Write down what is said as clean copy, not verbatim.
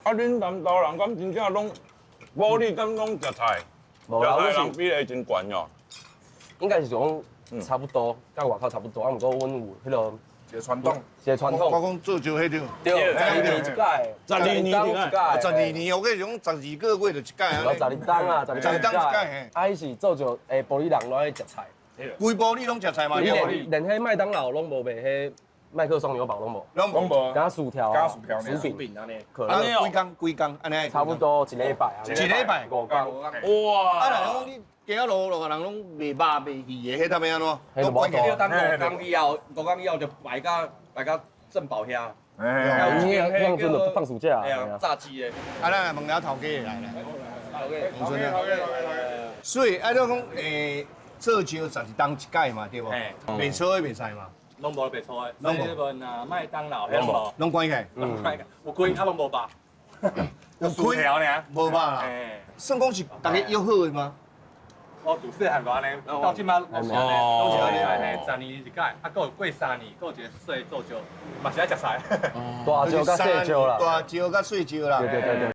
啊，恁南投人敢真正攏埔里敢攏食菜？無啦，食菜阮是人比例真懸哦。應該是講差不多，佮外口差不多，啊，毋過阮有彼个一个傳統。一个傳統，我講做招彼種，對，12年一擺， 12年一擺。一擺。12年，我記講12個月就一擺。有12冬啊，十二冬一擺。啊，彼是做就埔里人攏愛食菜，規埔里攏食菜嘛？連彼麥當勞攏無賣彼麥克松牛堡攏無，攏無。攏無。加薯條，加薯條。薯餅，餅按呢。可啊，樂，幾工幾工按呢？差不多一禮拜啊。一禮拜。5工。哇！啊，若講你行路路人攏賣肉賣魚的，彼搭欲按怎？彼就無關起你等五工以後，5工以後就擺甲擺甲正寶遐。哎，因為那陣就放暑假。哎呀，炸雞的。啊，咱來問下頭家的來來。 OK。農村啊。所以啊，你講做招12冬一擺嘛，對無？賣粗的袂使嘛？攏無賣粗的，攏無。 seven 啊，麥當勞，彼攏無。攏關起來。攏關起來，有開啊，攏無肉。有薯條爾。無肉啦。算講是逐家約好的嗎？我自細漢就按呢，到這擺攏是按呢，攏是按呢，12年一擺，啊，閣有過3年，閣有一個細做招，嘛是愛食菜。大招佮細招啦。大招佮細招啦。對對對對。